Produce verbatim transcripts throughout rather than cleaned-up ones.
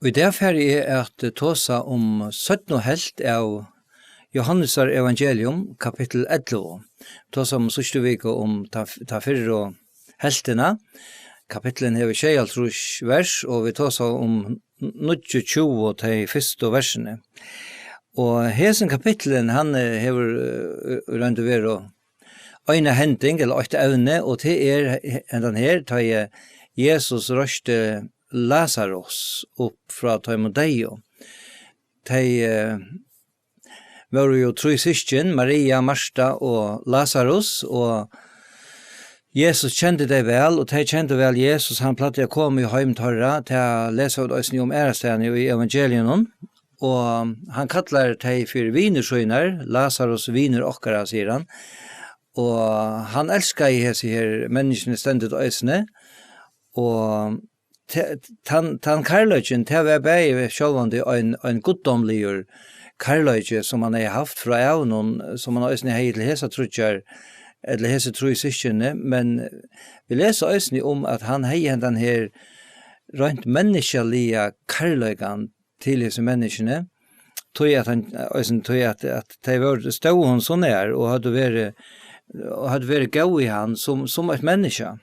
Í dag fari eg at tosa um seinnu helvt av Jóhannesar evangelium, kapittul ellivu. Tosa um síðstu viku um ta, ta fyrru helvtina. Kapitturin hevur sjeyoghálvtrýss vers, og vit tosa um níggjuogtjúgu, tey fyrstu versini. Og hesin kapitturin, hann, eh, hevur, eh, í roynd og veru eina hending, ella eitt evni, og tað er he-, hendan her, tá ið Jesus reisti Lasarus upp frá teimum deyðu. Tey, eh, vóru jú trý systkin, Maria, Marta og Lasarus, og Jesus kendi tey væl, og tey kendu væl Jesus. Hann plagdi at koma í heim teirra. Tað lesa vit eisini um aðrastaðni í evangeliunum. Og hann kallar tey fyri vinir sínar, Lasarus, vinir okkara, sigur hann. Og hann elskaði hesi her menniskjuni, stendur tað eisini. Og te-, tann, tann kærleikin, tað var bæði sjálvandi ein, ein guddómligur kærleiki, sum hann hevði havt frá ævum, sum hann eisini hevði til hesar tríggjar, ella hesi trý systkini, men vit lesa eisini um, at hann hevði hendan her reint menniskjaliga kærleikan til hesi menniskjuni, tí at hann, eisini tí at, at tey vóru, stóðu honum so nær og høvdu verið, og høvdu verið góð í hann sum, sum eitt menniskja.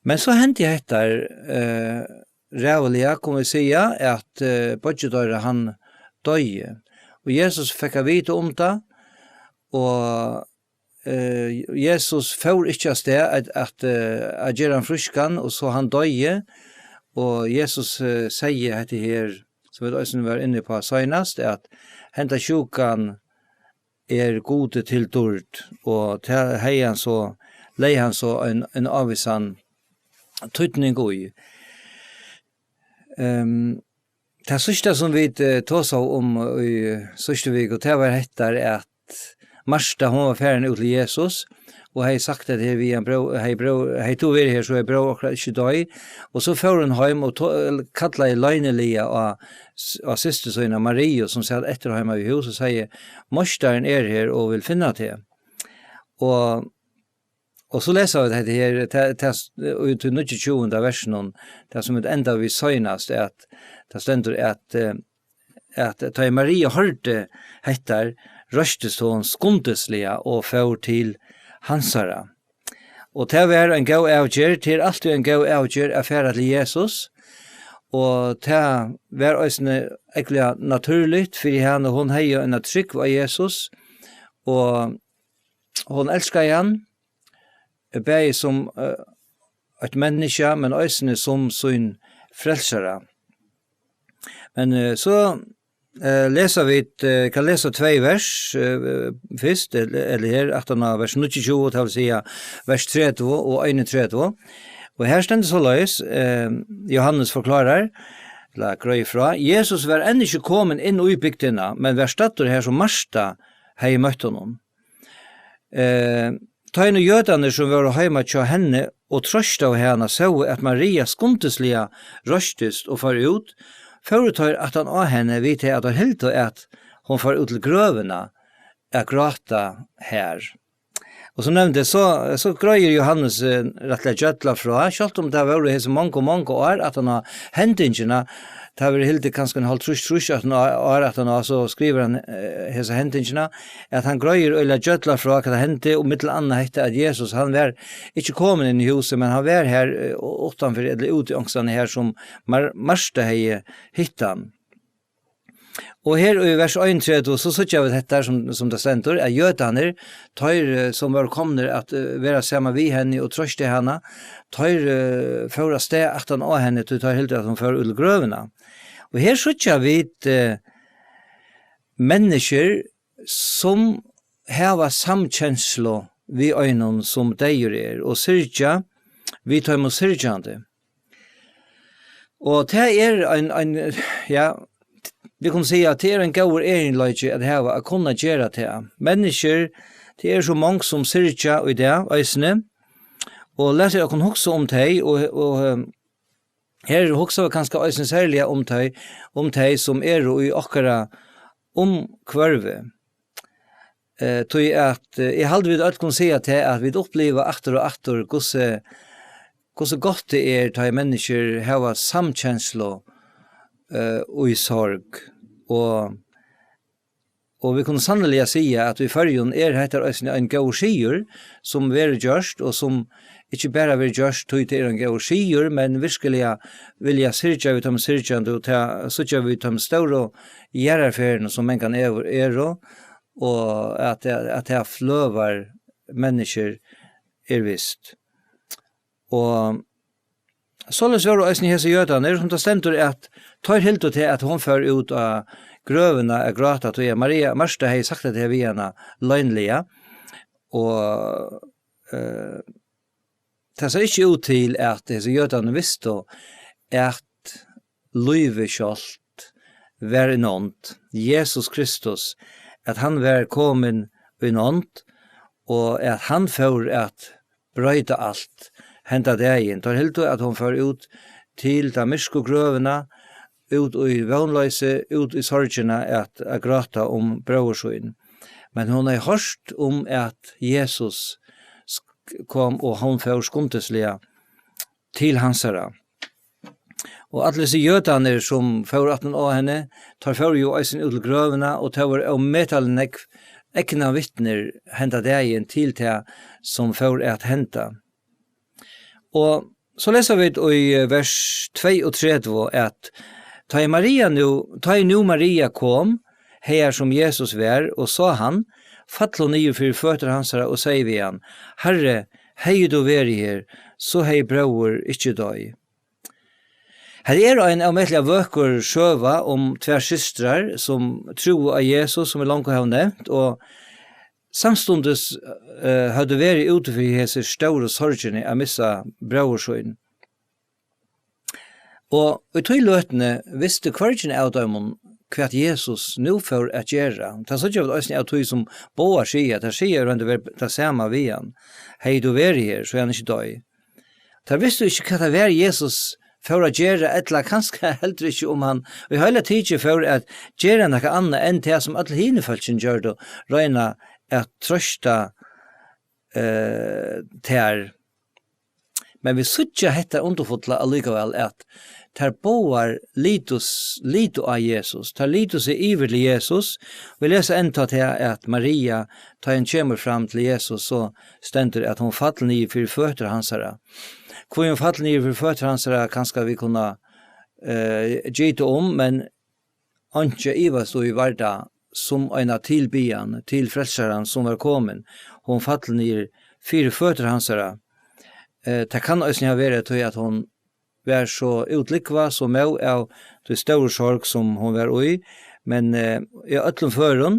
Men so hendi hetta, eh, ræðuliga, kunnu vit siga, at, eh, beiggi teirra, hann doyði. Og Jesus fekk at vita um tað, og, eh, Jesus fór ikki av stað at, at, eh, at gera hann frískan, og so hann doyði. Og Jesus, eh, segði hetta her, sum vit eisini vóru inni á seinast, at henda sjúkan er Gudi til dýrd, og tað hevði hann so, legði hann so ein, ein ávísan týdning í. Ehm, tað síðsta, sum vit, eh, tosaðu um í síðstu viku, tað var hetta, at Marta, hon var farin út til Jesus, og hevði sagt at her við ein bró-, hevði bró-, hevði tú verið her, so hevði bróðir okkara ikki doyð. Og so fór hon heim og to-, kallaði loyniliga á s-, á systur sína, Mariu, sum sat eftir heima við hús, og segði: "Meistarin er her og vil finna teg." Og, og so lesa vit hetta her, ta, ta, í tí níggjuogtjúgunda versinum, tað sum vit enda við seinast, at tað stendur at, eh, at tá ið Maria hoyrdi hetta, reistist hon skundisliga og fór til hansara. Og tað var ein góð avgerð, tað er altíð ein góð avgerð at fara til Jesus, og tað var eisini ógvuliga natúrligt fyri hana, hon hevði eina trúgv á Jesus, og hon elskaði hann, bæði sum, eh, eitt menniskja, men eisini sum sín frelsara. Men, eh, so, eh, lesa vit, eh, kann lesa tvey vers, eh, fyrst, ella, ella her, aftan á vers níggjuogtjúgu, tað vil siga vers tretivu og einogtretivu. Og her stendur soleiðis, eh, Jóhannes forklárar, ella greiðir frá: "Jesus var enn ikki komin inn í bygdina, men var staddur har, sum Marta hevði møtt honum." Eh, tá ið nú jødarnir, sum vóru heima hjá henni og troystaðu hana, sóu, at Maria skundisliga reistist og fór út, fóru teir aftan á henni við tað, at teir hildu, at hon fór út til grøvina at gráta har. Og sum nevndi, so, so greiðir Jóhannes, eh, rættiliga gjølla frá, sjálvt um tað vóru hesi mongu, mongu ár aftan á hendingina, tað verður hildið kanska ein hálvtrýss, trýss aftan á, ár aftan á, so skrivar hann, eh, hesa hendingina, at hann greiðir øgiliga gjølla frá, hvat hendi, og millum annað hetta, at Jesus, hann var ikki komin inn í húsið, men hann var har, eh, uttanfyri, ella úti onkustaðni har, sum Mar-, Marta hevði hitt hann. Og her í vers einogtretivu, so síggja vit hetta, sum, sum tað stendur, at jødarnir, teir, eh, sum vóru komnir at, eh, vera saman við henni og troysta hana, teir, eh, fóru av stað aftan á henni, tí teir hildu, at hon fór út í grøvina. Og her síggja vit, eh, menniskjur, sum hava samkenslu við einum, sum deyður er, og syrgja við teimum syrgjandi. Og tað er ein, ein, ja, vit kunnu siga, at tað er ein góður eginleiki at hava, at kunna gera tað. Menniskjur, tað eru so mong, sum syrgja í dag, eisini, og lat okkum hugsa um tey, og, og, eh, her hugsa vit kanska eisini serliga um tey, um tey, sum eru í okkara umhvørvi. Eh, tí at, eh, eg haldi, vit øll kunnu siga tað, at vit uppliva aftur og aftur, hvussu, hvussu gott tað er, tá ið menniskjur hava samkenslu eh, í sorg. Og, og vit kunnu sanniliga siga, at í Føroyum er hetta eisini ein góður sigur, sum verður gjørt, og sum ikki bara verður gjørt, tí tað er ein góður sigur, men virkiliga vilja syrgja við teimum syrgjandi, og tað síggja vit í teimum stóru jarðarferðunum, sum mangan er, eru, og at, at tað fløvar menniskjur er vist. Og soleiðis vóru eisini hesir jødarnir, sum tað stendur, at teir hildu til, at hon fór út á grøvina at gráta, tí at Maria, Marta hevði sagt hetta her við hana loynliga. Og, eh, tað sær ikki út til, at hesir jødarnir vistu, at lívið sjálvt var í nánd, Jesus Kristus, at hann var komin í nánd, og at hann fór at broyta alt henda dagin. Teir hildu, at hon fór út til ta myrku grøvina, út í vónloysi, út í sorgina at, at gráta um bróður sín. Men hon hevði hoyrt um, at Jesus sk-, kom, og hon fór skundisliga til hansara. Og allir hesir jødarnir, sum fóru aftan á henni, teir fóru jú eisini út til grøvina, og tað vóru ómetaliga nógv eygna vitnir henda dagin til tað, sum fór at henda. Og so lesa vit í, eh, vers tveyogtretivu, at tá ið Maria nú, tá ið nú Maria kom, hagar sum Jesus var, og sá hann, fall hon niður fyri føtur hansara og segði við hann: Harri, hevði tú verið her, so hevði bróður ikki doyð. Her er ein ómetaliga vøkur søga um tvær systrar, sum trúðu á Jesus, sum vit longu hava nevnt, og samstundis, eh, høvdu verið úti fyri hesi stóru sorgini at missa bróður sín. Og í tí løtuni vistu hvørgin av teimum, hvat Jesus nú fór at gera. Tað síggja vit eisini av tí, sum báðar siga, tað siga í roynd og veru tað sama við hann: Hevði tú verið her, so hevði hann ikki doyð. Teir vistu ikki, hvat tað var, Jesus fór at gera, ella kanska heldur ikki, um hann í heila tikið fór at gera nakað annað enn tað, sum øll hini fólkini gjørdu, royna at trøsta, eh, tær. Men vit síggja hetta undurfulla allíkavæl, at tær báðar litu s-, litu á Jesus, tær litu seg yvir til Jesus. Vit lesa enntá tað, at Maria, tá hon kemur fram til Jesus, so stendur, at hon fall niður fyri føtur hansara. Hví hon fall niður fyri føtur hansara, kanska vit kunna, eh, gita um, men einki at ivast í, var tað sum eina tilbiðjan til Frelsaran, sum var komin. Hon fall niður fyri føtur hansara. Eh, tað kann eisini hava verið tí, at hon var so útlúgvað, so móð av tí stóru sorg, sum hon var í, men, eh, í øllum førum,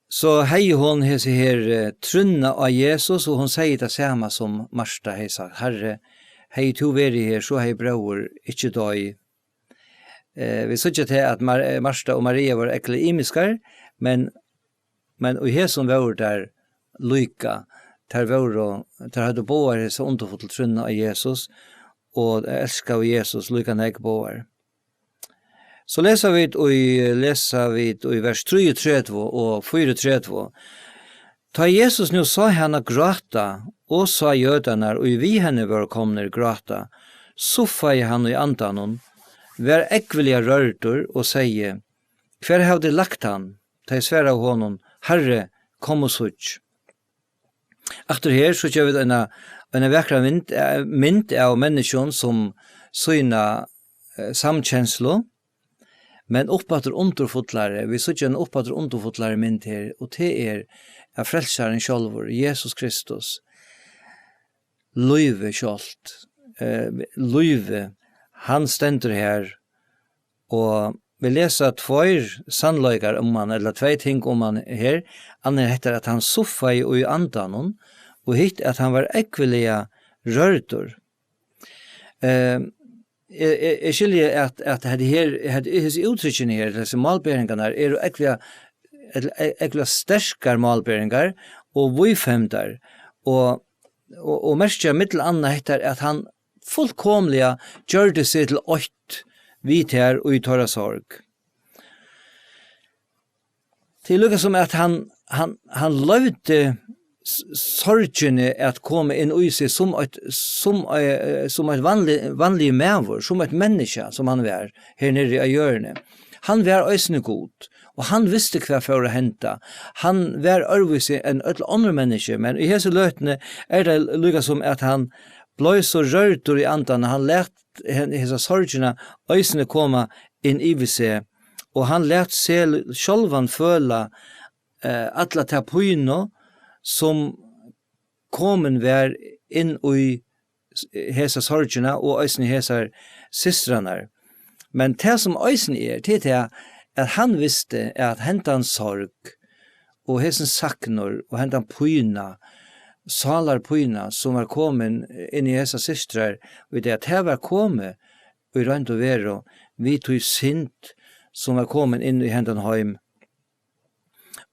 so hevði hon hesi her, eh, trúnna á Jesus, og hon segði tað sama, sum Marta hevði sagt: Harri, hevði tú verið her, so hevði bróður ikki doyð. Eh, vit síggja til, at Mar-, eh, Marta og Maria vóru ógvuliga ymiskar, men, men í hesum vóru tær líka. Tær vóru, tær høvdu báðar hesa undurfullu trúnna á Jesus, og elskaðu Jesus líka nógv báðar. So lesa vit í, lesa vit í vers trýogtretivu og fýraogtretivu. Tá Jesus nú sá hana gráta, og sá jødarnar, ið við henni vóru komnir, gráta, suffaði hann í andanum, var ógvuliga rørdur og segði: Hvar hava tit lagt hann? Tey svaraðu honum: Harri, kom og síggj. Aftur her síggja vit eina, eina vakra mynd, eh, mynd av menniskjum, sum sýna, eh, samkenslu, men uppaftur undurfullari, vit síggja eina uppaftur undurfullari mynd her, og tað er, at Frelsarin sjálvur, Jesus Kristus, lívið sjálvt, eh, lívið, hann stendur her, og vit lesa tveir sannleikar um hann, ella tvey ting um hann her. Annað er hetta, at hann suffaði í andanum, og hitt, at hann var ógvuliga rørdur. Eh, eg, eg, eg skilji, at, at hetta her, hetta, hesi úttrykkini her, hesi málberingarnar, eru ógvuliga, ella, ógvuliga sterkar málberingar og víðfevndar, og, og, og merkja millum annað hetta, at hann fullkomiliga gjørdi seg til eitt við tær í teirra sorg. Tað er líka sum, at hann, hann, hann loyvdi s-, sorgini at koma inn í seg sum eitt, sum, eh, sum eitt vanlig, vanlig maður, sum eitt menniskja, sum hann var her niðri á jørðini. Hann var eisini Gud, og hann visti hvat fór at henda. Hann var øðrvísi enn øll onnur menniskju, men í hesi løtuni er tað líka sum at hann bleiv so rørdur í andan, hann læt hen-, hesa sorgina eisini koma inn yvir seg, og hann læt seg sjálvan føla, eh, alla ta pínu, sum komin var inn í s-, hesa sorgina og eisini hesar systrarnar. Men tað, sum eisini er, tað er tað, at hann visti, at hendan sorg og hesin saknur og hendan pína, sálarpína, sum var komin inn í hesar systrar, og tað, at tað var komið í roynd og veru við tí synd, sum var komin inn í hendan heim.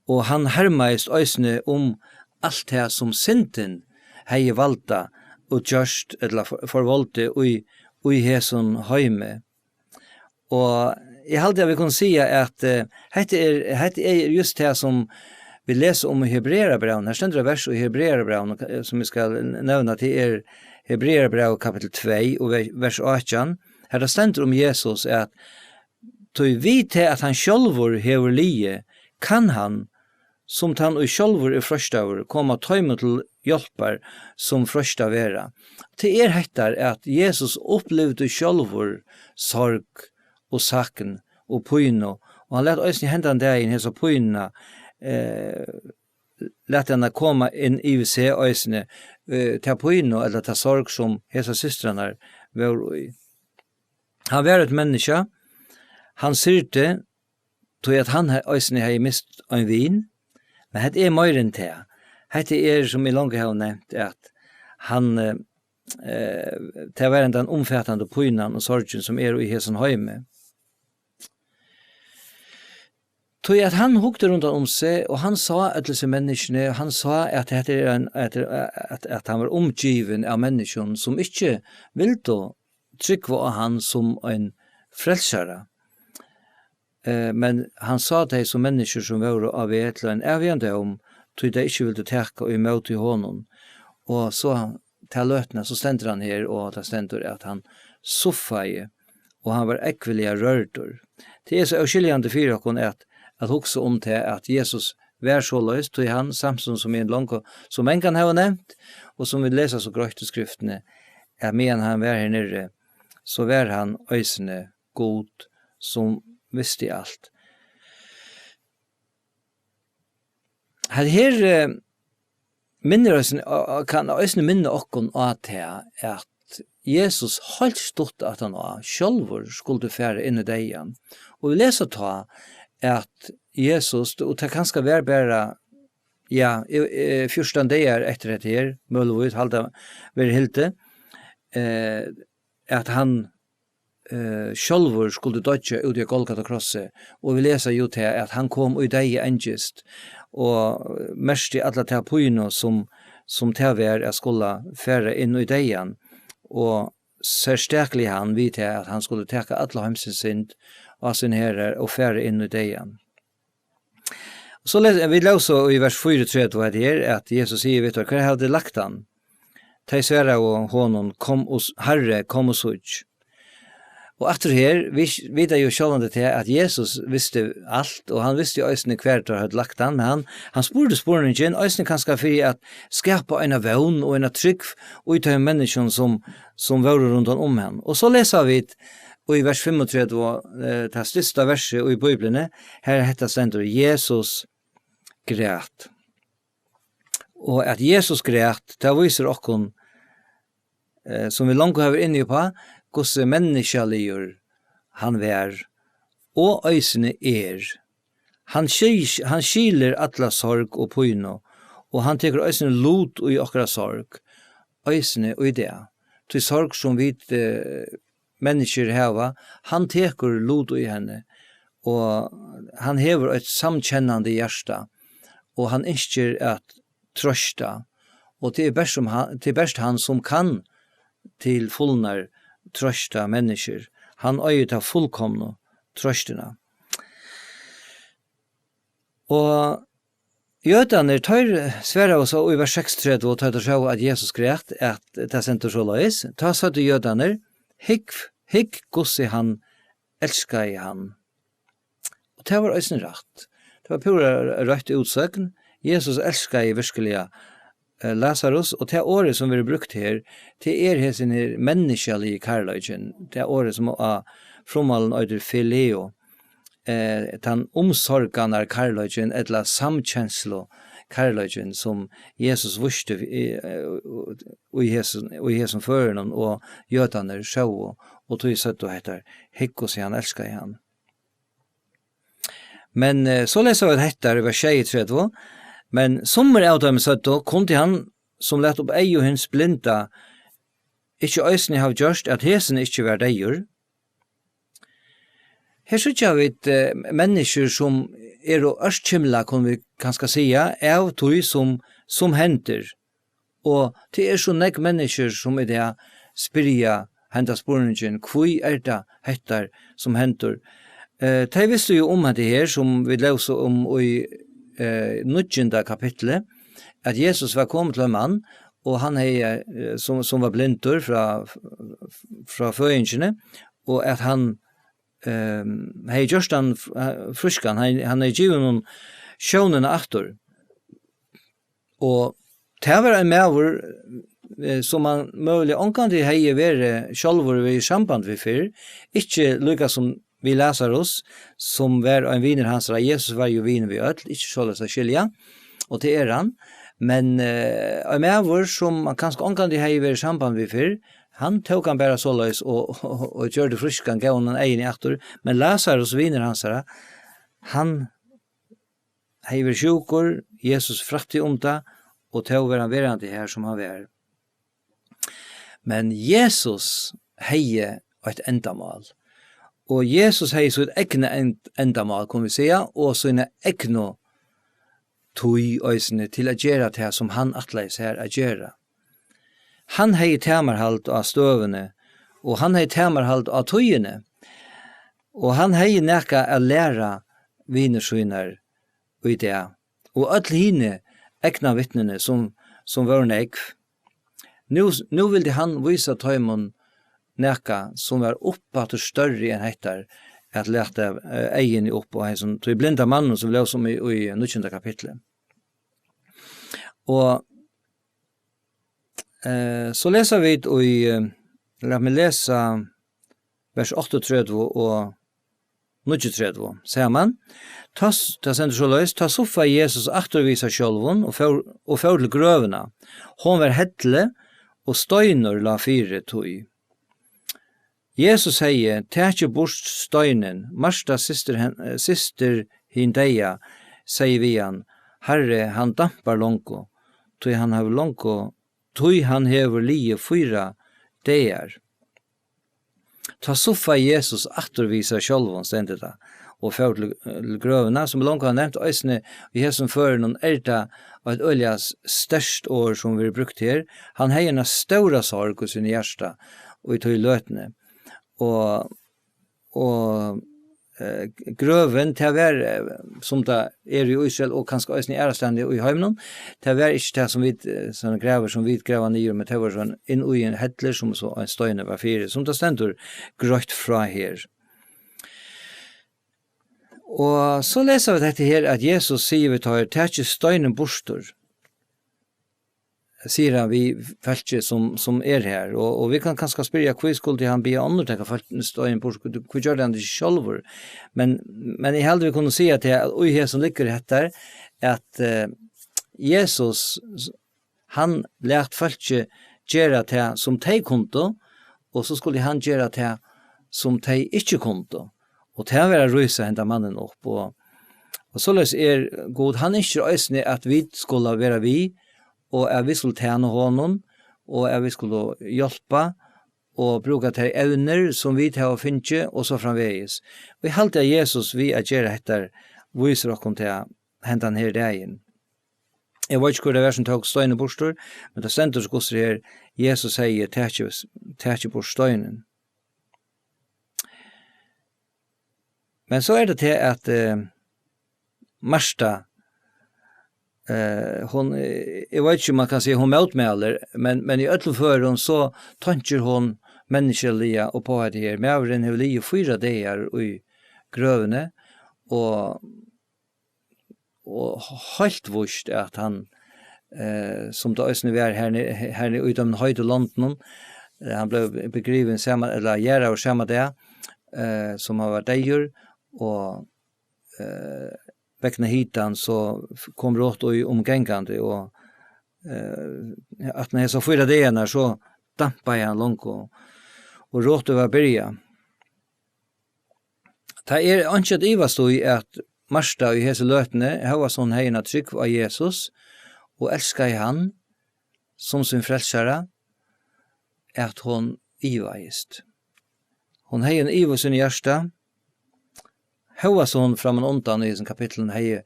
Og hann harmaðist eisini um alt tað, sum syndin hevði valdað og gjørt ella for-, forvoldið í, í hesum heimi. Og eg haldi, at vit kunnu siga, at, eh, hetta er, hetta er just tað, sum vit lesa um í Hebrearabrævinum. Her stendur eitt vers í Hebrearabrævinum, eh, sum eg skal nevna, tað er Hebrearabrævið kapittul tvey og ve-, vers átjan. Har tað stendur um Jesus, at tí við tað, at hann sjálvur hevur liðið, kann hann, sum tann ið sjálvur er freistaður, koma teimum til hjálpar, sum freistað verða. Tað er hetta, at Jesus upplivdi sjálvur sorg og sakn og pínu, og hann læt eisini hendan dagin hesa pínuna, eh, læt hana koma inn yvir seg eisini, eh, ta pínu ella ta sorg, sum hesar systrarnar vóru í. Hann var eitt menniskja, hann syrgdi, tí at hann he-, eisini hevði mist ein vin, men hetta er meira enn tað. Hetta er, sum eg longu havi nevnt, at hann, eh, eh, tað var hendan umfatandi pínan og sorgin, sum er í hesum heimi. Tí at hann hugdi rundan um seg, og hann sá øll hesi menniskjuni, og hann sá, at hetta er ein, at, at, at hann var umgivin av menniskjum, sum ikki vildu trúgva á hann sum ein frelsara. Eh, men hann sá tey sum menniskjur, sum vóru á veg til ein ævigan dóm, tí tey ikki vildu taka ímóti honum. Og so ta løtuna, so stendur hann her, og tað stendur, at hann suffaði, og hann var ógvuliga rørdur. Tað er so óskiljandi fyri okkum at, at hugsa um tað, at Jesus var soleiðis, tí hann, samstundis sum í ein longu, sum mangan hava nevnt, og sum vit lesa so greitt í Skriftini, at meðan hann var her niðri, so var hann eisini Gud, sum visti alt. Her, her, eh, minnir eisini, og, og kann eisini minna okkum á tað, at Jesus heilt stutt aftan á sjálvur skuldi fara inn í deyðan. Og vit lesa tá, at Jesus, og tað kanska var bara, ja, eh, eh, fjúrtan dagar eftir hetta her, møguligvis, halda verður hildið, eh, at hann, eh, sjálvur skuldi doyggja úti á Golgata krossi, og vit lesa jú tað, at hann kom í deyða angist, og merkti alla ta pínu, sum, sum tað var at skula fara inn í deyðan, og serstakliga hann við tað, at hann skuldi taka alla heimsins synd á sín herðar og fara inn í deyðan. So les, vit lósu í vers fýraogtretivu, at her, at Jesus sigur við teir: "Hvar hava tit lagt hann?" Tey svaraðu honum: "Kom og s-, Harri, kom og síggj." Og aftur her, vit vita jú sjálvandi tað, at Jesus visti alt, og hann visti eisini, hvar teir høvdu lagt hann, men hann, hann spurdi spurningin, eisini kanska fyri at skapa eina vón og eina trúgv í teimum menniskjum, sum, sum vóru rundan um hann. Og so lesa vit í vers fimmogtretivu, eh, tað stysta versið í Bíbliuni, har hetta stendur: "Jesus græt." Og at Jesus græt, tað vísir okkum, eh, sum vit longu hava verið inni uppá, hvussu menniskjaligur hann var og eisini er. Hann skil-, hann skilir alla sorg og pínu, og hann tekur eisini lut í okkara sorg, eisini í dag. Tí sorg, sum vit, eh, menniskjur hava, hann tekur lut í henni, og hann hevur eitt samkennandi hjarta, og hann ynskir at trøsta, og tað er bert sum hann, tað er bert hann, sum kann til fulnar trøsta menniskjur. Hann eigur ta fullkomnu trøstina. Og Jødarnir, teir svaraðu so í vers seksogtretivu, og tá teir sóu, at Jesus græt, at tað stendur soleiðis, tá søgdu jødarnir: "Hygg, hygg, hvussu hann elskaði hann." Og tað var eisini rætt. Tað var púra røtt útsøgn. Jesus elskaði virkuliga, eh, Lazarus, og tað orðið, sum verður brúkt her, tað er hesin her menniskjaligi kærleikin. Tað orðið, sum á frummálinum eitur phileo, eh, tann umsorganar kærleikin ella samkenslu kærleikin, sum Jesus vísti í, eh, í hesum, í hesum førinum, og jødarnir sóu, og tí søgdu hetta: "Hygg, hvussu hann elskaði hann." Men, eh, so lesa vit hetta í vers sjeyogtretivu: "Men summir av teimum søgdu: Kundi hann, sum læt upp eygu hins blinda, ikki eisini hava gjørt, at hesin ikki var deyður?" Her síggja vit, eh, menniskjur, sum eru ørkymlað, kunnu vit kanska siga, av tí, sum, sum hendir. Og tað er so nógv menniskjur, sum í dag spyrja henda spurningin: "Hví er tað hetta, sum hendir?" Eh, tey vistu jo um hetta her, sum vit lósu um í, eh, níggjunda kapitli, at Jesus var komin til ein mann, og hann hevði, eh, sum, sum var blindur frá, frá føðingini, og at hann, ehm, hevði gjørt hann f-, eh, frískan, hann, hann hevði givið honum sjónina aftur. Og tað var ein maður, eh, sum hann møguliga ongantíð hevði verið sjálvur í samband við fyrr, ikki líka sum við Lazarus, sum var ein vinur hansara. Jesus var jo vinur við øll, ikki soleiðis at skilja, og tað er hann. Men, eh, ein maður, sum hann kanska ongantíð hevði verið í samband við fyrr, hann tók hann bara soleiðis og, og, og gjørdi frískan, gav honum eyguni aftur. Men Lazarus, vinur hansara, hann hevði verið sjúkur, Jesus frætti um tað, og tó var hann verandi har, sum hann var. Men Jesus hevði eitt endamál, og Jesus hevði sítt egna end-, endamál, kunnu vit siga, og sína egnu tíð eisini til at gera tað, sum hann ætlaði sær at gera. Hann hevði tamarhald á støðuni, og hann hevði tamarhald á tíðini, og hann hevði nakað at læra vinir sínar í dag, og øll hini eygnavitnini, sum, sum vóru nógv. Nú, nú vildi hann vísa teimum nakað, sum var uppaftur størri enn hetta, at lata, eh, eyguni upp á hesum tí blinda manninum, sum lósu um í, í níggjunda kapitli. Og, eh, so lesa vit í, eh, lat meg lesa vers áttaogtretivu og níggjuogtretivu saman. Tá s-, tað stendur soleiðis: Tá suffaði Jesus aftur við sær sjálvum og fór, og fór til grøvina. Hon var hellig, og steinur lá fyri tí. Jesus segði: "Takið burt steinin." Marta, systir hen-, eh, systir hin deyða, segði við hann: "Harri, hann dampar longu, tí hann hevur longu, tí hann hevur ligið fýra dagar." Tá suffaði Jesus aftur við sær sjálvum, stendur tað, og fór til, til grøvina, sum eg longu havi nevnt. Eisini í hesum førinum er tað eitt øgiliga s-, sterkt orð, sum verður brúkt her. Hann hevði eina stóra sorg í sínum hjarta í tí løtuni. Og, og, eh, grøvin, tað var, eh, sum tað er í Ísrael og kanska eisini aðrastaðni í heiminum, tað var ikki tað, sum vit, eh, sånne graver, sum vit grava niður, men tað var sånn inn í ein hellir, sum so ein steinur var fyri, sum tað stendur greitt frá her. Og so lesa vit hetta her, at Jesus sigur við teir: "Takið steinin burtur," sigur hann við fólkið, sum, sum er her. Og, og vit kunnu kanska spyrja: Hví skuldi hann biðja onnur taka fólk-, steinin burtur? Hví, hví gjørdi hann tað ikki sjálvur? Men, men eg haldi, vit kunnu siga tað, at í hesum liggur hetta, at, eh, Jesus, hann læt fólkið gera tað, sum tey kundu, og so skuldi hann gera tað, sum tey ikki kundu. Og tað var at rísa henda mannin upp. Og, og soleiðis er Gud. Hann ynskir eisini, at vit skulu vera við, og at vit skulu tæna honum, og at vit skulu hjálpa, og brúka tær evnir, sum vit hava fingið, og so framvegis. Og eg haldi, at Jesus við at gera hetta vísir okkum tað hendan her dagin. Eg veit ikki, hvør tað var, sum tók steinin burtur, men tað stendur so gott her: Jesus segði: "Takið, takið burt steinin." Men so er tað tað, at, eh, Marta, Eh, hon, eh, eg veit ikki, um man kann siga, hon mótmælir, men, men í øllum førum, so tonkir hon menniskjaliga upp á hetta her. Maðurin hevur ligið fýra dagar í grøvini, og, og heilt víst, at hann, eh, sum tað eisini var her ni-, her ni-, í teimum heitu londunum, eh, hann bleiv begrivin sama, ella jarðaður sama dag, eh, sum hann var deyður, og, eh, vegna hitan, so f-, kom rotið í um gangandi, og, eh, aftan á hesar fýra dagarnar, so dampaði hann longu, og rotið var byrjað. Tað er einki at ivast í, at Marta í hesi løtuni, hóast hon hevði eina trúgv á Jesus og elskaði hann sum sín frelsara, at hon ivaðist. Hon hevði ein iva í sínum hjarta, hóast hon frammanundan í hesum kapitlum hevði,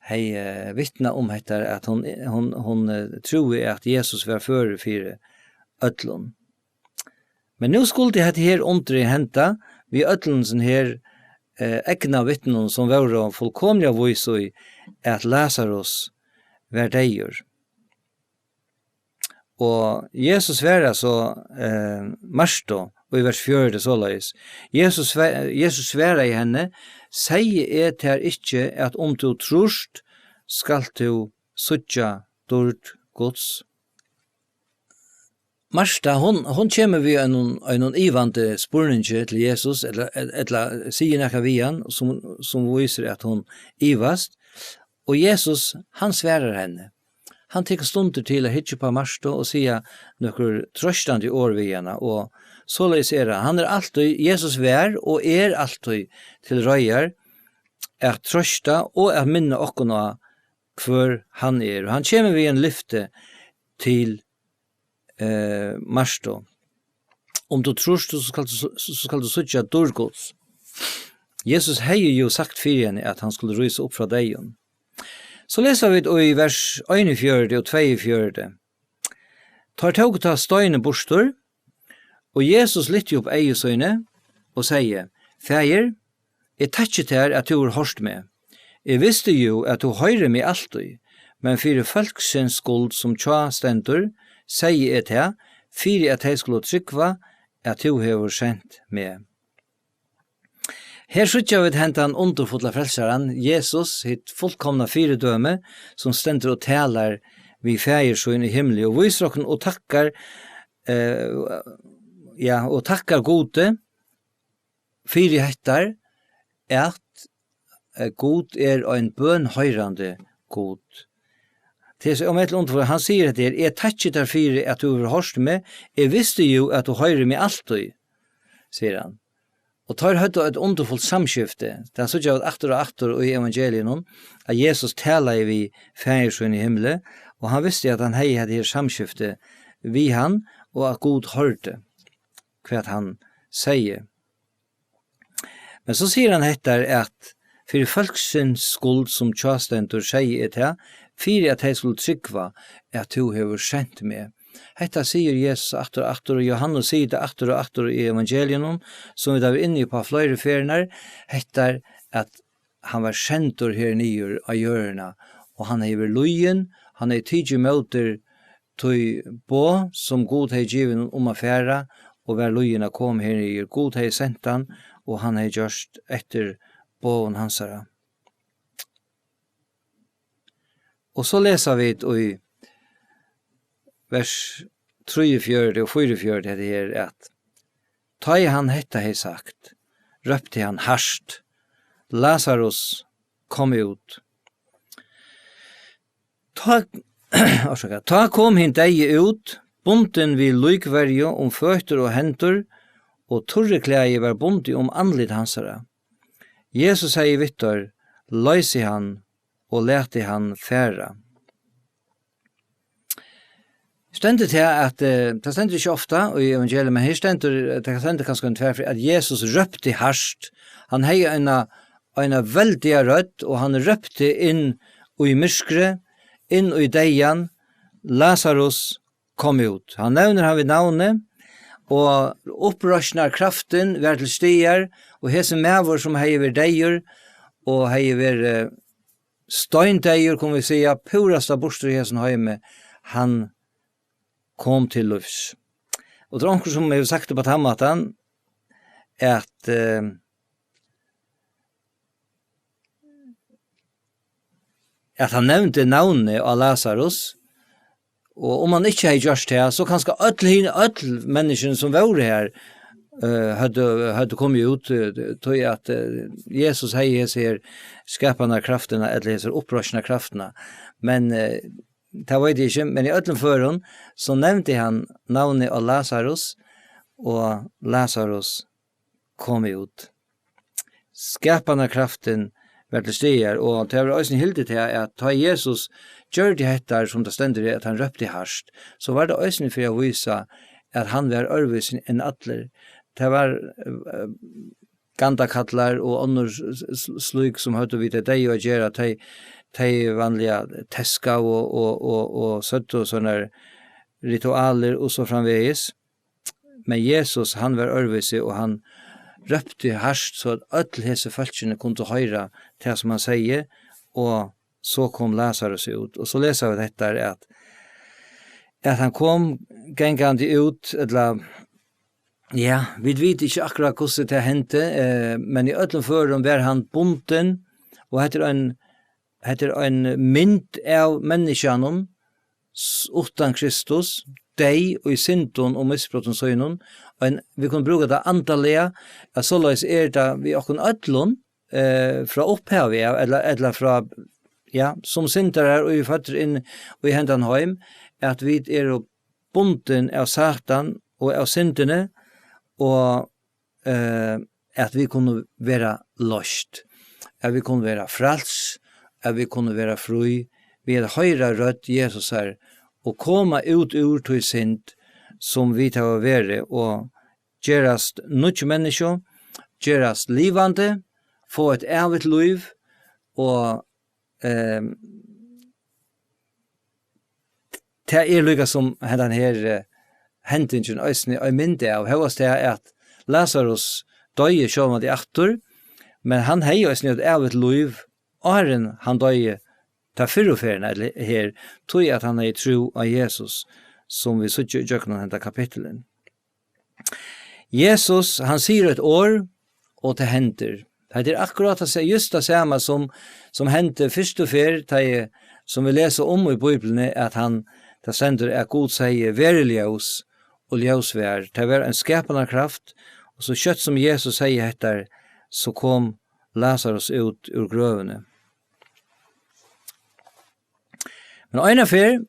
hevði, eh, vitnað um hetta, at hon, hon, hon, eh, trúði, at Jesus var førur fyri øllum. Men nú skuldi hetta her undrið henda við øllum sum her, eh, eygna vitnum, sum vóru fullkomiliga vís í, at Lasarus var deyður. Og Jesus svarar so, eh, Martu í vers fjøruti soleiðis. Jesus sve-, Jesus svaraði henni: Segði eg tær ikki, at um tú trýrt, skalt tú síggja dýrd Guds? Marta, hon, hon kemur við einum, einum ivandi spurningi til Jesus, ella, ella sigur nakað við hann, sum, sum vísir, at hon ivast. Og Jesus, hann svarar henni. Hann tekur stundir til at hyggja upp á Martu og siga nøkur troystandi orð við hana, og soleiðis er hann. Hann er altíð, Jesus var og er altíð til reiðar at troysta og at minna okkum á, hvør hann er. Og hann kemur við ein lyfti til, eh, Martu. Um tú trýrt, so skalt tú, so skalt tú síggja dýrd Guds. Jesus hevði jú sagt fyri henni, at hann skuldi rísa upp frá deyðum. So lesa vit í vers einogfjøruti og tveyogfjøruti. Teir tóku tá steinin burtur, og Jesus lyfti upp eygu síni og segði: Faðir, eg takki tær, at tú hevur hoyrt meg. Eg visti jú, at tú hoyrir meg altíð, men fyri fólksins skuld, sum hjá stendur, segði eg tað, fyri at tey skulu trúgva, at tú hevur sent meg. Her síggja vit hendan undurfulla frelsaran, Jesus, hitt fullkomna fyridømi, sum stendur og talar við Faðir sín í himli og vísir okkum og takkar, eh, ja, og takkar Gudi fyri hettar, at, eh, Gud er ein bønhoyrandi Gud. Tað er so ómetaliga undurfult. Hann sigur hetta her: Eg takki tær fyri, at tú hevur hoyrt meg. Eg visti jú, at tú hoyrir meg altíð, sigur hann. Og teir høvdu eitt undurfult samskifti. Tað síggja vit aftur og aftur í evangeliunum, at Jesus talaði við Faðir sín í himli, og hann visti, at hann hevði hetta her samskifti við hann, og at Gud hoyrdi, hvat hann segði. Men so sigur hann hetta, at fyri fólksins skuld, sum hjástendur, segði eg tað, fyri at tey skulu trúgva, at tú hevur sent meg. Hetta sigur Jesus aftur og aftur, og Jóhannes sigur tað aftur og aftur í evangeliunum, sum vit hava verið inni á fleiri ferðir, hetta, at hann var sendur her niður á jørðina, og hann hevði verið lýðin, hann hevði tikið ímóti tí boð, sum Gud hevði givið honum um at fara, og var lýðin at koma her niður. Gud hevði sent hann, og hann hevði gjørt eftir boðum hansara. Og so lesa vit í vers trýogfjøruti og fýraogfjøruti hetta her, at tá ið hann hetta hevði sagt, rópti hann hart: Lasarus, kom út. Tá, orsaka, tá kom hin deyði út, bundin við líkverju um føtur og hendur, og turriklæði var bundið um andlit hansara. Jesus segði við teir: Loysið hann og latið hann fara. Stendur tað at, eh, tað stendur ikki ofta í evangelium, men her stendur, tað stendur kanska ein tvær, at Jesus rópti hart. Hann hevði eina, eina veldiga rødd, og hann rópti inn í myrkrið, inn í deyðan: Lasarus, kom út. Hann nevnir hann við navni, og uppreisnarkraftin var til staðar, og hesin maður, sum hevði verið deyður og hevði verið, eh, steindeyður, kunnu vit siga, púrasta burtur í hesum heimi, hann kom til lívs. Og tað er onkur, sum hevur sagt upp á tann mátan, at, eh, at hann nevndi navnið á Lasarus, og um hann ikki hevði gjørt tað, so kanska øll hin, øll menniskjuni, sum vóru har, eh, høvdu, høvdu komið út, eh, tí at, eh, Jesus hevði hesa her skapanarkraftina, ella hesa uppreisnarkraftina. Men, eh, tað veit eg ikki, men í øllum førum, so nevndi hann navnið á Lasarus, og Lasarus kom út. Skapanarkraftin var til staðar, og tað var eisini hildið til, at tá Jesus gjørdi hetta, sum tað stendur her, at hann rópti hart, so var tað eisini fyri at vísa, at hann var øðrvísi enn allir. Tað var, eh, gandakallar og onnur s-, s-, slík, sum høvdu við tey deyðu at gera, tey, tey vanliga teskaðu og, og, og, og søgdu sovorðnar ritualir og so framvegis. Men Jesus, hann var øðrvísi, og hann rópti hart, so at øll hesi fólkini kundu hoyra tað, sum hann segði, og so kom Lasarus út. Og so lesa vit hetta, at, at hann kom gangandi út, ella, ja, vit vita ikki akkurát, hvussu tað hendi, eh, men í øllum førum var hann bundin, og hetta er ein, hetta er ein mynd av menniskjanum, s-, uttan Kristus, deyð í syndum og misbrotum sínum. Ein, vit kunnu brúka tað andaliga, at soleiðis er tað við okkum øllum, eh, frá upphavi av, ella, ella frá, ja, sum syndarar og føddir inn í hendan heim, at vit eru bundin av Satan og av syndini, og, eh, at vit kunnu vera loyst, at vit kunnu vera fræls, at vit kunnu vera frí, við at hoyra rødd Jesusar og koma út úr tí synd, sum vit hava verið, og gerast nýggj menniskju, gerast livandi, fáa eitt ævigt lív, og, ehm, tað er líka sum hendan her, eh, hendingin eisini ein mynd av, hóast tað at Lasarus doyði sjálvandi aftur, men hann hevði eisini eitt ævigt lív, áðrenn hann doyði ta fyrru ferðina, ella her, tí at hann hevði trú á Jesus, sum vit síggja í gjøgnum henda kapitulin. Jesus, hann sigur eitt orð, og tað hendir. Hetta er akkurát tað sa-, júst tað sama sum, sum hendi fyrstu ferð, tá eg, sum vit lesa um í Bíbliuni, at hann, tað stendur, at Gud segði: "Verið ljós," og ljós var. Tað var ein skapanarkraft, og so skjótt sum Jesus segði hetta, so kom Lasarus út úr grøvini. Men eina ferð,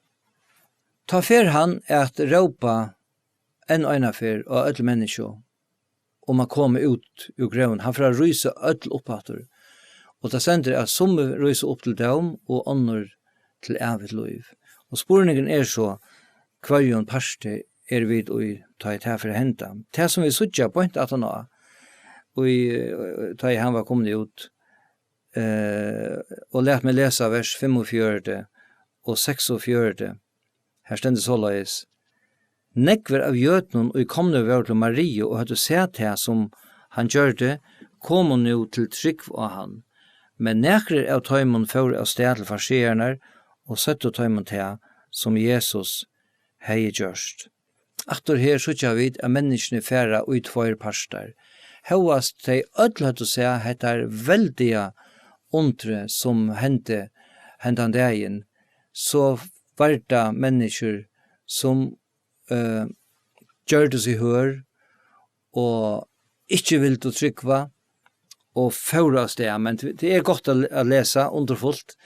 tá fer hann at rópa enn eina ferð á øll menniskju um at koma út úr grøvini. Hann fer at rísa øll upp aftur. Og tað stendur, at summi rísa upp til dóm og onnur til ævigt lív. Og spurningurin er so, hvørjum parti eru vit í, tá ið tað fer at henda? Tað, sum vit síggja beint aftan á, í, tá ið hann var komin út, eh, og lat meg lesa vers fimmogfjøruti og seksogfjøruti. Her stendur soleiðis: "Nógvir av jødunum, ið komnir vóru til Mariu og høvdu sæð tað, sum hann gjørdi, komu nú til trúgv á hann. Men nakrir av teimum fóru avstað til fariseararnar og søgdu teimum tað, sum Jesus hevði gjørt." Aftur her síggja vit, at menniskjuni fara í tveir partar. Hóast tey øll høvdu sæð hetta veldiga undrið, sum hendi hendan dagin, so var tað menniskjur, sum, eh, gjørdu seg hør og ikki vildu trúgva og fóru avstað. Men t-, tað er gott at, at lesa, undurfult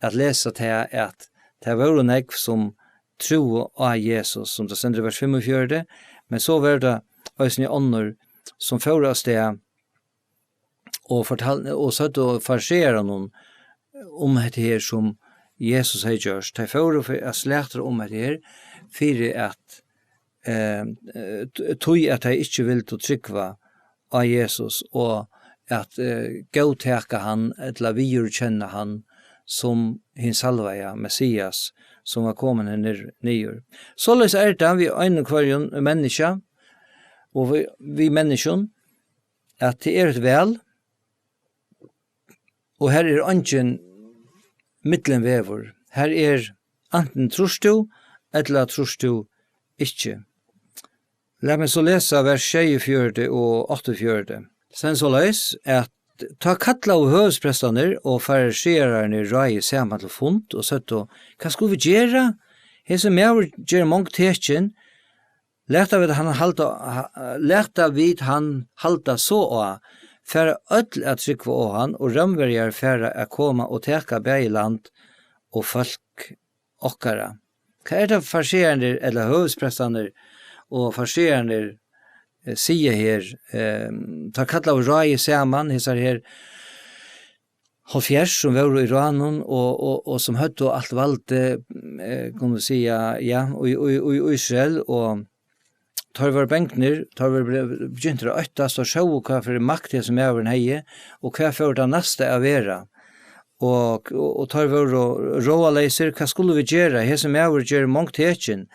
at lesa tað, at tað vóru nógv, sum trúðu á Jesus, sum tað stendur í vers fimmogfjøruti, men so vóru tað eisini onnur, sum fóru avstað og fortal-, og søgdu farisearunum um hetta her, sum Jesus hevði gjørt. Tey fóru fyri at slatra um hetta her, fyri at, eh, eh, t-, tí at tey ikki vildu trúgva á Jesus og at, eh, góðtaka hann ella viðurkenna hann sum hin salvaða Messias, sum var komin her niður, niður. Soleiðis er tað við einum hvørjum menniskja og við, við menniskjum, at tað er eitt val, og her er eingin, millumvegur. Har er, antin trýrt tú, ella trýrt tú ikki. Lat meg so lesa vers sjeyogfjøruti og áttaogfjøruti. Stendur soleiðis, at tá kallaðu høvuðsprestarnir og fariseararnir ráðið saman til fund og søgdu: Hvat skulu vit gera? Hesin maður ger mong tekin. Lata vit hann halda, ha-, lata vit hann halda so á, fara øll at trúgva á hann, og Rómverjar fara at koma og taka bæði land og fólk okkara. Hvat er tað fariseararnir ella høvuðsprestarnir og fariseararnir, eh, siga her? Ehm, teir kallaðu ráðið saman, hesar her hálvfjerðs sum vóru í ráðnum og, og, og sum høvdu alt valdið, eh, kunnu vit siga, ja, í, í, í Ísrael, og teir vóru bangnir, teir vóru be-, begyntir at óttast og sóu, hvat fyri makt hesin maðurin hevði, og hvat fór tað næsta at vera. Og, og, og teir vóru ráðaleysir, hvat skulu vit gera? Hesin maður ger mong tekin.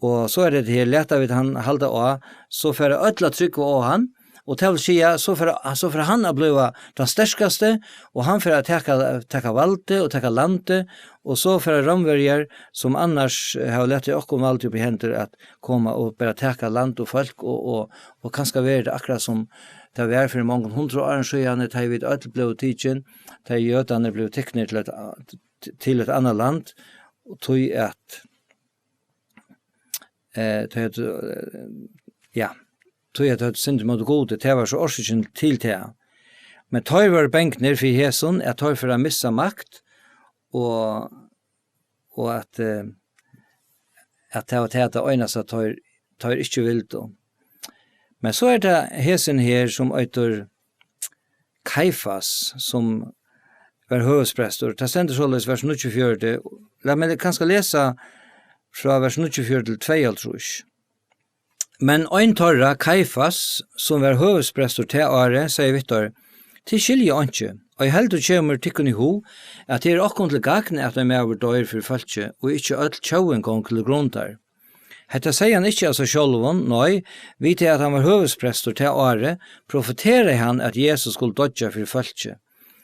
Og so er tað her, lata vit hann halda á, so fara øll at trúgva á hann, og tað vil siga, so fara, so fara hann at blíva tann sterkasti, og hann fara at taka, taka valdið og taka landið, og so fara Rómverjar, sum annars hava latið okkum valdið upp í hendur, at koma og bara taka land og fólk, og, og, og kanska verður tað akkurát sum tað var fyri mongum hundrað árum síðani, tá ið vit øll blivu tikin, tá ið jødarnir blivu tiknir til at, til eitt annað land, og tí at, eh, tá ið, eh, ja, tí at høvdu synd móti Gudi, tað var so orsøkin til tað. Men teir vóru bangnir fyri hesum, at teir fóru at missa makt, og, og at, eh, at tað var tað, tað einasta, teir, teir ikki vildu. Men so er tað hesin her, sum eitur Kaifas, sum var høvuðsprestur. Tað stendur soleiðis, vers níggjuogfjøruti. Lat meg kanska lesa frá vers níggjuogfjøruti til tveyoghálvtrýss. Men ein teirra, Kaifas, sum var høvuðsprestur tað árið, segði við teir: Tit skilja einki, ei heldur kemur tykkum í hug, at tað er okkum til gagn, at ein maður doyr fyri fólkið, og ikki øll tjóðin gongur til grundar. Hetta segði hann ikki av sær sjálvum, nei, við tað at hann var høvuðsprestur tað árið, profeteraði hann, at Jesus skuldi doyggja fyri fólkið,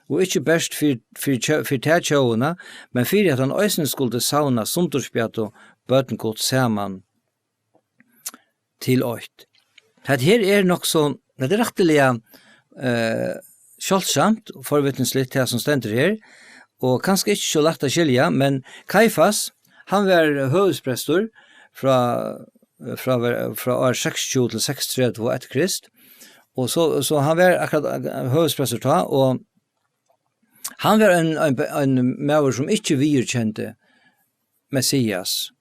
og ikki bert fyri, fyri tjó-, fyri ta tjóðina, men fyri at hann eisini skuldi savna sundurspjaddu børn Guds saman til eitt. Hetta her er nokk so, hetta er rættiliga, eh, sjáldsamt, forvitnisligt, tað sum stendur her, og kanska ikki so lætt at skilja, men Kaifas, hann var høvuðsprestur frá, frá, frá ár seksogtjúgu til seksogtretivu eftir Krist, og so, so hann var akkurát, eh, høvuðsprestur tá, og hann var ein, ein, ein maður, sum ikki viðurkendi Messias,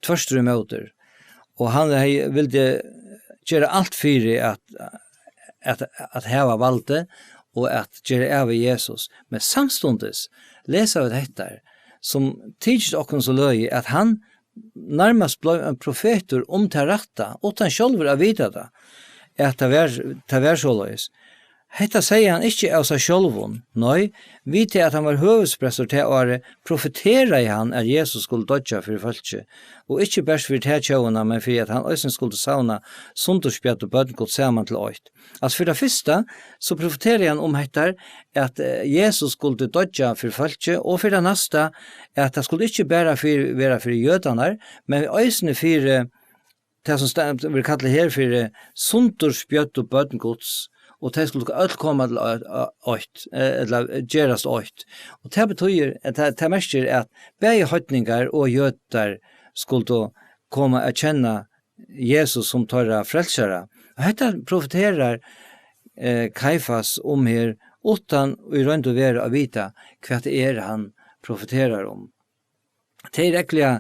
tvørturímóti. Og hann hevði, vildi gera alt fyri at, at, at hava valdið og at gera av við Jesus. Men samstundis lesa vit hetta, sum tykist okkum so løgið, at hann nærmast bleiv ein profetur um tað rætta, uttan sjálvur at vita tað, at tað var, tað var soleiðis. Hetta segði hann ikki av sær sjálvum, nei, við tað at hann var høvuðsprestur tað árið, profeteraði hann, at Jesus skuldi doyggja fyri fólkið, og ikki bert fyri ta tjóðina, men fyri at hann eisini skuldi savna sundurspjaddu børn Guds saman til eitt. Altso, fyri tað fyrsta, so profeteraði hann um hetta, at, eh, Jesus skuldi doyggja fyri fólkið, og fyri tað næsta, at tað skuldi ikki bara fyri, vera fyri jødarnar, men eisini fyri tað, sum sta-, verður kallað her fyri sundurspjaddu børn Guds, og tey skulu øll koma til eitt, eitt, eh, ella gerast eitt. Og tað betýðir, at tað, tað merkir, at bæði heidningar og jødar skuldu koma at kenna Jesus sum teirra frelsara. Og hetta profeterar, eh, Kaifas um her, uttan í roynd og veru at vita, hvat tað er, hann profeterar um. Tað er rættiliga,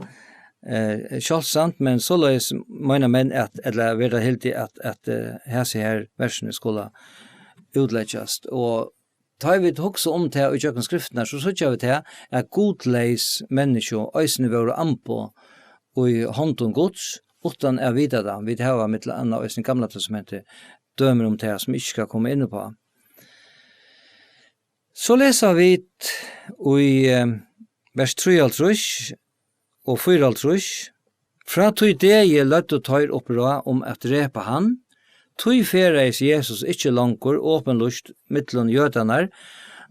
eh, sjáldsamt, men soleiðis meina menn at, ella verða hildið at, at, eh, hasi her versini skulu útleggjast. Og tá vit hugsa um tað í gjøgnum skriftirnar, so síggja vit tað, at gudleys menniskju eisini vóru amboð í hondum Guds, uttan at vita tað. Vit hava millum annað eisini í Gamla Testamenti dømir um tað, sum eg ikki skal koma inn uppá. So lesa vit í, eh, vers trýoghálvtrýss og fýraoghálvtrýss: Frá tí degi løgdu teir upp ráð um at drepa hann, tí ferðaðist Jesus ikki longur opinlýst millum jødarnar,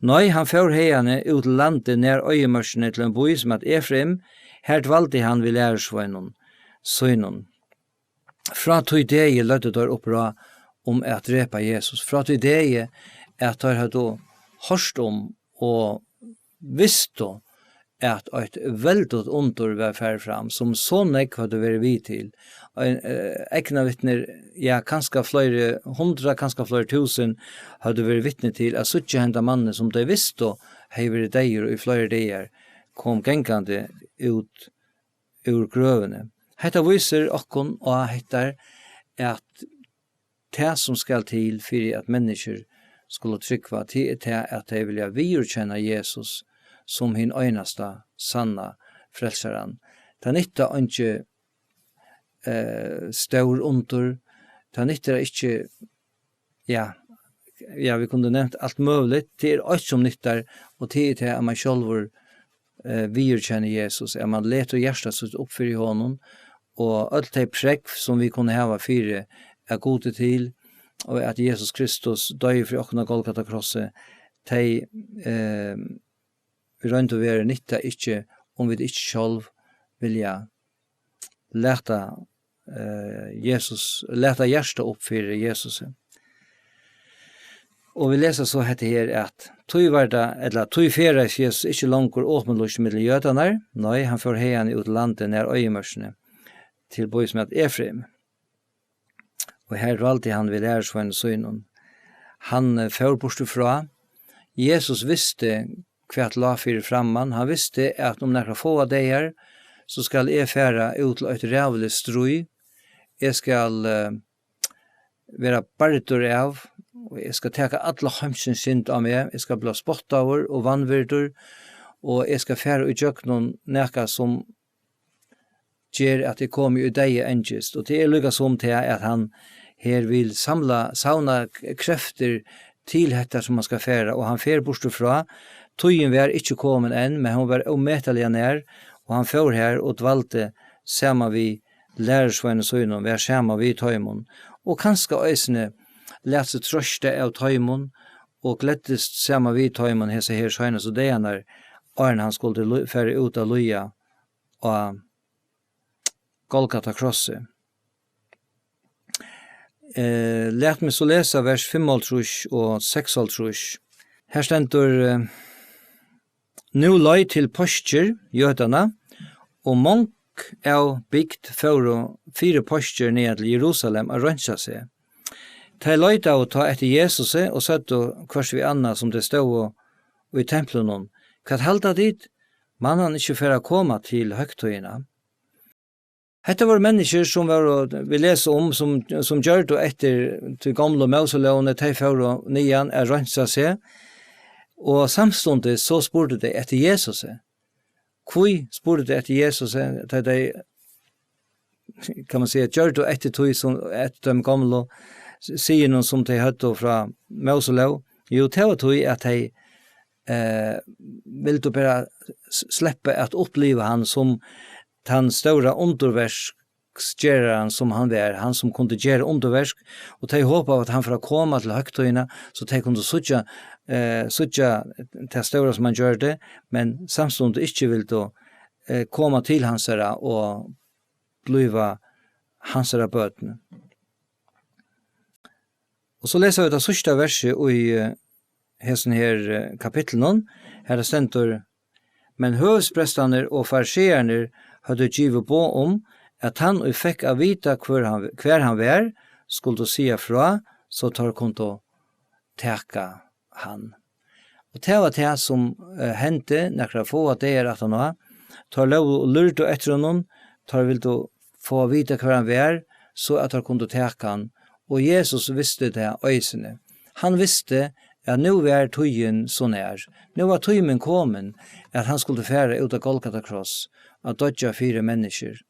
Nei, hann fór haðani út til landið nær oyðimørkini til ein bý, sum æt Efraim, har dvaldi hann við lærisveinum sínum. Frá tí degi løgdu teir uppráð um at drepa Jesus. Frá tí degi at teir høvdu hoyrt um og vistu, at eitt veldigt undur var farið fram, sum so nógv høvdu verið við til. Ein, eh, eygnavitnir, ja, kanska fleiri hundrað, kanska fleiri túsund, høvdu verið vitni til at síggja henda mannin, sum tey vistu hevði verið deyður í fleiri dagar, kom gangandi út úr grøvini. Hetta vísir okkum á hetta, at tað, sum skal til fyri at menniskjur skulu trúgva, tað er tað, at tey vilja viðurkenna Jesus sum hin einasta sanna frelsaran. Tað nyttar einki, eh, stór undur, tað nyttar ikki, ja, ja, vit kundu nevnt alt møguligt. Tað er eitt, sum nyttar, og tað er tað, at mann sjálvur, eh, viðurkennir Jesus, at mann letur hjarta sítt upp fyri honum, og øll tey prógv, sum vit kunnu hava fyri, at Gud er til, og at Jesus Kristus doyði fyri okkum á Golgata krossi, tey, eh, í roynd og veru nytta ikki, um vit ikki sjálv vilja lata, eh, Jesus, lata hjarta upp fyri Jesusi. Og vit lesa so hetta her, at tí var tað, ella tí ferðaðist Jesus ikki longur opinlýst millum jødarnar, nei, hann fór haðani út í landið nær oyðimørkini, til bý sum æt Efraim. Og har dvaldi hann við lærisveinum sínum. Hann, eh, fór burtur frá. Jesus visti, hvat lá fyri framman. Hann visti, at um nakrar fáar dagar, so skal eg fara út til eitt ræðuligt stríð. Eg skal, eh, vera bardur av, og eg skal taka alla heimsins synd á meg. Eg skal blíva spottaður og vanvirdur, og eg skal fara í gjøgnum nakað, sum ger, at eg komi í deyða angist. Og tað er líka sum tað, at hann her vil samla, savna k-, kreftir til hetta, sum hann skal fara, og hann fer burtur frá. Tíðin var ikki komin enn, men hon var ómetaliga nær, og hann fór har og dvaldi saman við lærisveinum sínum, var saman við teimum, og kanska eisini læt seg troysta av teimum, og gleddist saman við teimum hesa her seinastu dagarnar, áðrenn hann skuldi lí-, fara út at líða á Golgata krossi. Eh, lat meg so lesa vers fimmoghálvtrýss og seksoghálvtrýss. Her stendur, eh, Nú leið til páskir jødanna, og mong av bygd fóru fyri páskir niðan til Jerusalem at reinsa seg. Tey leitaðu tá eftir Jesusi og søgdu hvørt við annað, sum tey stóðu í templinum: Hvat halda tit? Man hann ikki fara at koma til høgtíðina? Hetta vóru menniskjur, sum vóru, vit lesa um, sum, sum gjørdu eftir tí gomlu Móselógini, tey fóru niðan at reinsa seg, og samstundis so spurdu tey eftir Jesusi. Hví spurdu tey eftir Jesusi, tá tey, kann man siga, gjørdu eftir tí sum, eftir teimum gomlu s-, siðunum, sum tey høvdu frá Móselóg? Jú, tað var tí, at tey, eh, vildu bara s-, sleppa at uppliva hann sum tann stóra undurverksgeraran, sum hann var, hann sum kundi gera undurverk, og tey hopaðu, at hann fór at koma til høgtíðina, so tey kundu síggja, eh, síggja tað stóra, sum hann gjørdi, men samstundis ikki vildu, eh, koma til hansara og blíva hansara børn. Og so lesa vit tað síðsta versið í, eh, hesum her, eh, kapitlinum, har tað stendur: Men høvuðsprestarnir og farisearnir høvdu givið boð um, at tann, ið fekk at vita, hvør hann, hvar hann var, skuldu siga frá, so teir kundu taka hann. Og tað var tað, sum, eh, hendi nakrar fáar dagar aftaná. Teir lógu og lurdu eftir honum, teir vildu fáa at vita, hvar hann var, so at teir kundu taka hann. Og Jesus visti tað eisini. Hann visti, at nú var tíðin so nær. Nú var tímin komin, at hann skuldi fara út á Golgata kross, at doyggja fyri menniskjur,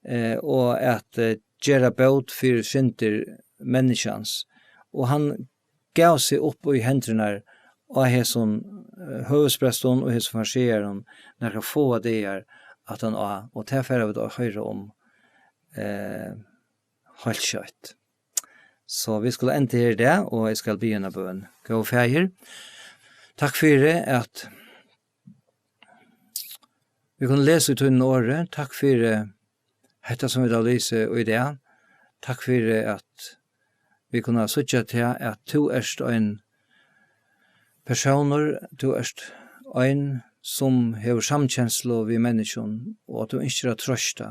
eh, og at, eh, gera bót fyri syndir menniskjans. Og hann gav seg upp í hendurnar á hesum, eh, høvuðsprestum og hesum farisearum nakrar fáar dagar aftaná, og tað fara vit at hoyra um, eh, heilt skjótt. So vit skulu enda her í dag, og eg skal biðja eina bøn. Góði Faðir, Takk fyri, at vit kunnu lesa í tínum orði. Takk fyri hetta, sum vit hava lisið í dag. Takk fyri, at vit kunnu síggja tað, at tú ert ein persónur, tú ert ein, sum hevur samkenslu við menniskjum, og at tú ynskir at troysta.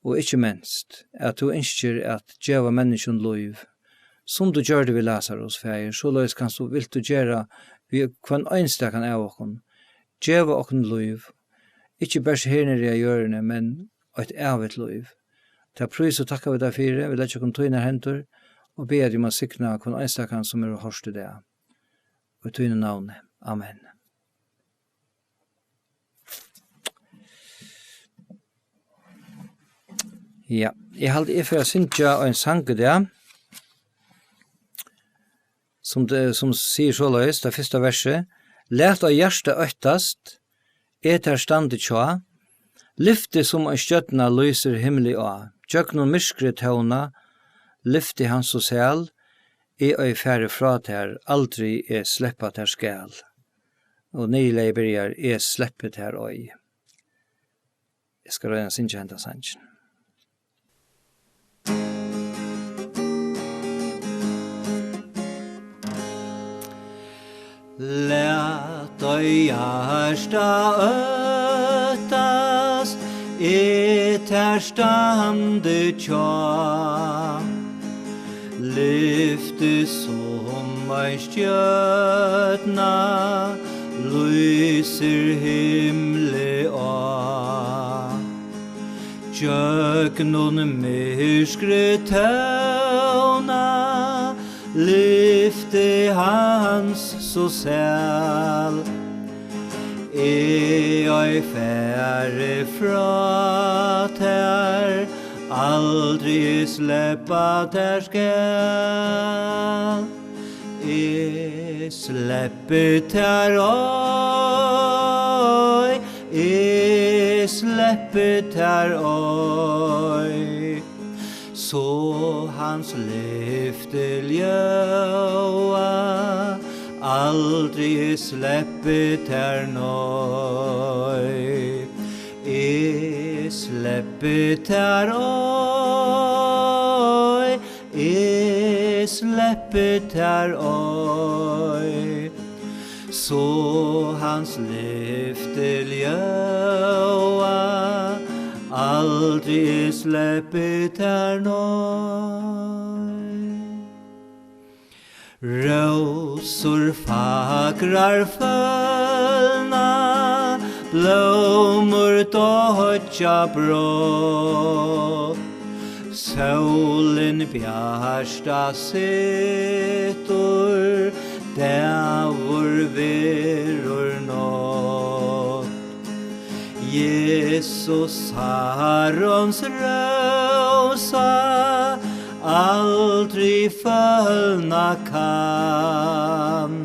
Og ikki minst, at tú ynskir at geva menniskjum lív, sum tú gjørdi við Lasarus, Faðir, soleiðis kanst tú, vilt tú gera við hvønn einstakan av okkum. Geva okkum lív, ikki bert her niðri á jørðini, men eitt ævigt lív. Tað prís og takka vit tær fyri, vit leggja okkum í tínar hendur og biðja teg um at signa hvønn einstakan, sum hevur hoyrt í dag. Í tínum navni. Amen. Ja, eg haldi, eg fer at syngja ein sang í dag, sum, tað, sum sigur soleiðis, tað fyrsta versið: Lat ei hjarta óttast, eg tær standi hjá, lyfti sum ein stjørna lýsir himli á, gjøgnum myrkrið tóna, lyfti hann so sæl, eg ei fari frá tær, aldri eg sleppa tær skal. Og niðurlagið byrjar: Eg sleppi tær ei. Eg skal royna at syngja henda sangin. Lat ei hjarta óttast, eg tær standi hjá. Lyfti sum ein stjørna, lýsir himli á. Gjøgnum myrkrið tóna, lyfti hans so sæl. Eg ei fari frá tær, aldri eg sleppa tær skal. Eg sleppi tær ei, eg sleppi tær ei. So hans lyfti ljóða, aldri eg sleppi tær nei. Eg sleppi tær ei, eg sleppi tær ei. So hans lyfti ljóða, aldri eg sleppi tær nei. Rósur fagrar følna, blómur doyggja brátt. Sólin bjarta setur, dagur verður nátt. Jesus, Harrans rósa, aldri følna kann.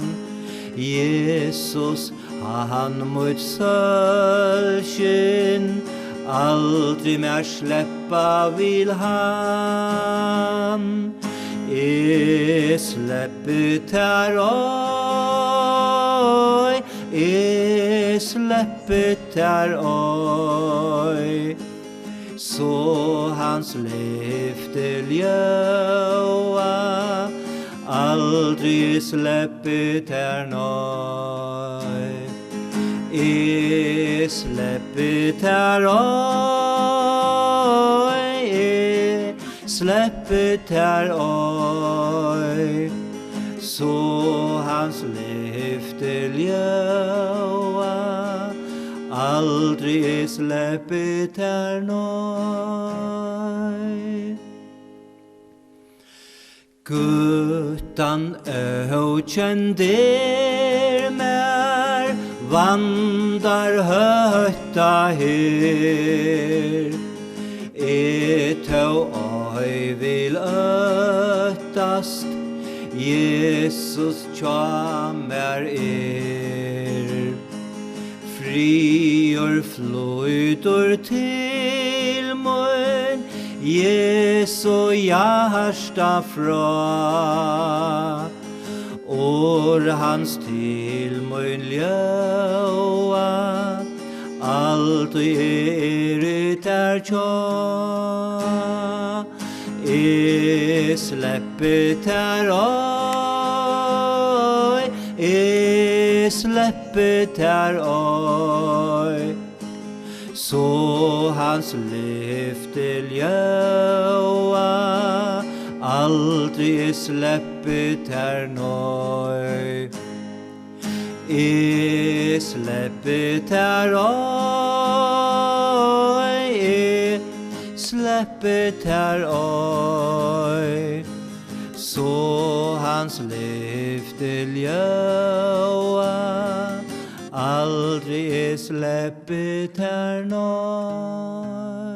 Jesus, hann mítt sólskin, aldri mær sleppa vil hann. Eg sleppi tær ei, eg sleppi tær ei. So hans lyfti ljóða, aldri eg sleppi tær nei. Eg sleppi tær ei, eg sleppi tær ei. So hans lyfti ljóða, aldri eg sleppi tær nei. Gøtan ókend er mær, vandar høtta her. Eg tó ei vil óttast, Jesus hjá mær er. Friður flýtur til mín, Jesu hjarta frá. Orð hans til mín ljóða, altíð eg eri tær tjá. Eg sleppi tær ei, eg sleppi tær ei. So hans lyfti ljóða, aldri eg sleppi tær nei. Eg sleppi tær ei, eg sleppi tær ei. So hans lyfti ljóða, aldri eg sleppi tær nei.